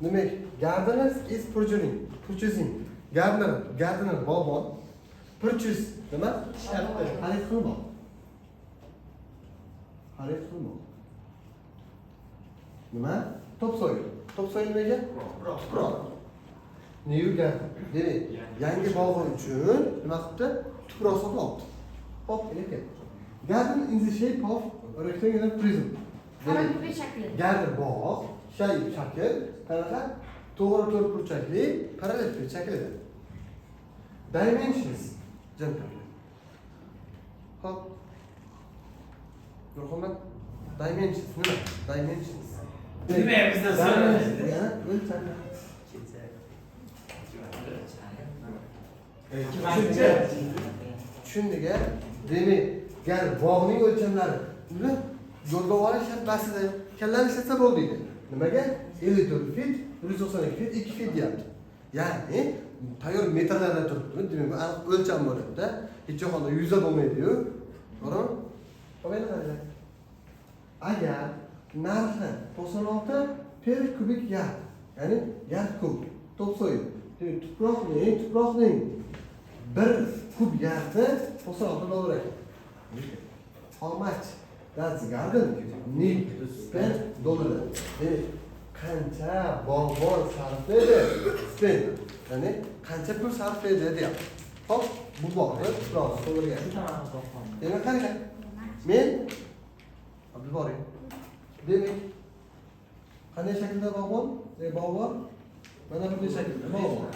Demak, gardener is purchasing. Purchasing. Gardener, gardener bog'bon. Purchase nima? Xarid qilmoq. Xarid qilmoq. Nima? Topsoil. Topsoil nimaga? Tuproq. New garden. Demak, yangi bog'i uchun nima qilibdi? Tuproq sotib olibdi. Hop, lekin garden in the shape of rectangular prism. Demak, Parallelepiped shakli. Garden bog', shape shakl, qanaqa? To'g'ri to'rtburchakli parallelepiped shaklida. Dimensions jim turdi. Hop. Nurxo'mat, dimensions nima? Dimensions. Nima bizdan Dimensions so'raydi? degani o'lchamlar. Tushuncha. Tushundik a? Demak, gar bog'ning o'lchamlari uni yo'lga olish shart emas edi. Kallani ishlatsa bo'ldi deydi. Nimaga? 54 fit, 192 fit, 2 fit deyapti. Ya'ni tayyor metrlarda turibdi. Demak, bu aniq o'lcham bo'ladi-da. Hech qanday yuzda bo'lmaydi-yu. To'g'rimi? Hop, endi qaranglar. Agar narxi 96 per kubik yard, ya'ni yard kub, topsoil. Demak, tuproqning 1 kub yardi 96 dollar ekan. How much does garden need to spend dollar? Demak, qancha bog'bon sarflaydi? Spend. Ya'ni qancha pul sarflaydi deyapti. Hop, bu bog'ni tuprog'i to'ldirgan. Demak, qaranglar. Men Abdulboriy. Demak, qanday shaklda bog'bon? Bog' bor? Mana bunday shaklda bog' bor.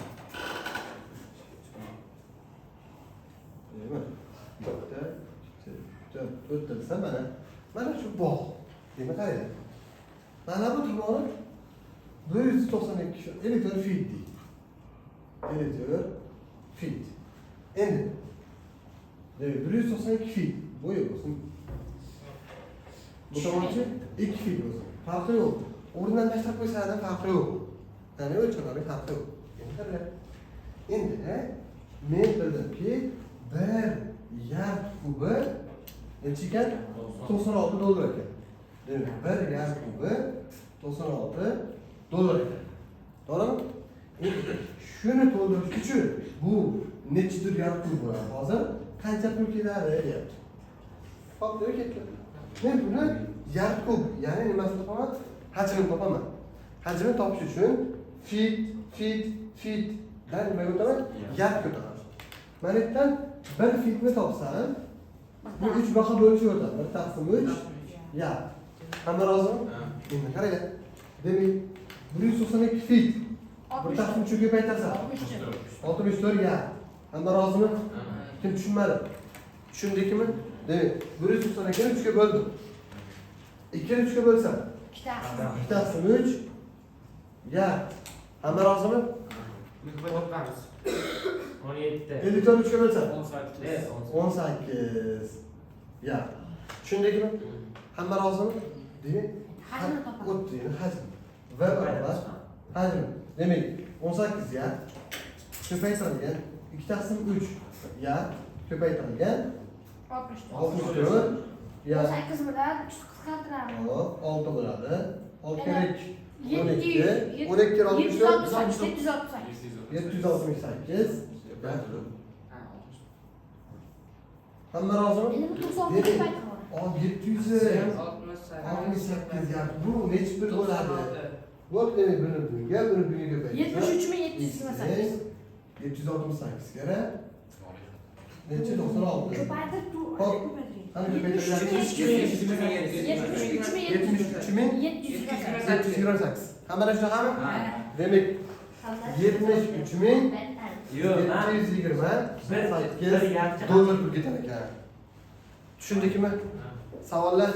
Demak, bitta, ikkita, uchta, to'rtta desa mana. Mana shu bog'. Demak, qaranglar. Mana bu tomoni 192 54 feet deydi. 54 feet. Endi demak, 192 feet bo'yi bo'lsin. Bu tomonchi 2 feet bo'lsin. Farqi yo'q. O'rnidan tashlab qo'ysalar ham farqi yo'q. Ya'ni o'lchamlarning farqi yo'q. Endi qaranglar. Endi men bildimki, 1 yard kubi necha ekan? 96 dollar ekan. Demak, 1 yard kubi 96 dollar ekan. To'g'rimi? Endi shuni to'ldirish uchun bu nechidir yard kub bo'ladi. Hozir qancha pul ketadi deyapti. Hop, demak ketdi. Men buni yard kub, ya'ni nimasini topaman? Hajmini topaman. Hajmini topish uchun feet, feet, feet dan nimaga o'taman? Yardga o'taman. Mana yerdan 1 feetni topsam, bu 3 baho bo'lishib o'tadi. 1 taqsim 3 yard. Hamma rozimi? Endi qaranglar. Demak, 192 feet 1 taqsim 3 ga ko'paytirsam 64 yard. Hamma rozimi? Kim tushunmadi? Tushundikmi? Demak, 192 ni 3 ga bo'ldim. 2 ni 3 ga bo'lsam, Ikkita. 2 taqsim 3 yard. Hamma rozimi? Topamiz. 17. 54 3 ga bo'lsam, 18. 18 yard. Tushundikmi? Hamma rozimi? Demak, Hajmini topamiz. O'tdi, endi hajm. V barobar hajm. Demak, 18 yard ko'paytirilgan 2 taqsim 3 yard ko'paytirilgan 64. 64 yard. 18 bilan 3 qisqartiramiz. Hop, 6 bo'ladi. 6 kere 2 700 12. 12 kere 64 768. 768 yard. Hamma rozimi? Endi bu 96 Demak, ko'paytiramiz. 768 yard. Bu nechi pul bo'ladi? Bu demak buni bunga, buni bunga ko'paytirsa. 73 728. 768 kere nechi? 96. Ko'paytirib tu. Hop. Qani ko'paytiryapmiz? 73 73 728. 728. Hammada shunaqami? Demak, 73 Yo'q, ha. 728 Bir yardcha dollar pul ketar ekan. Tushundikmi? Savollar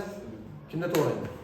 kimda to'g'ri edi?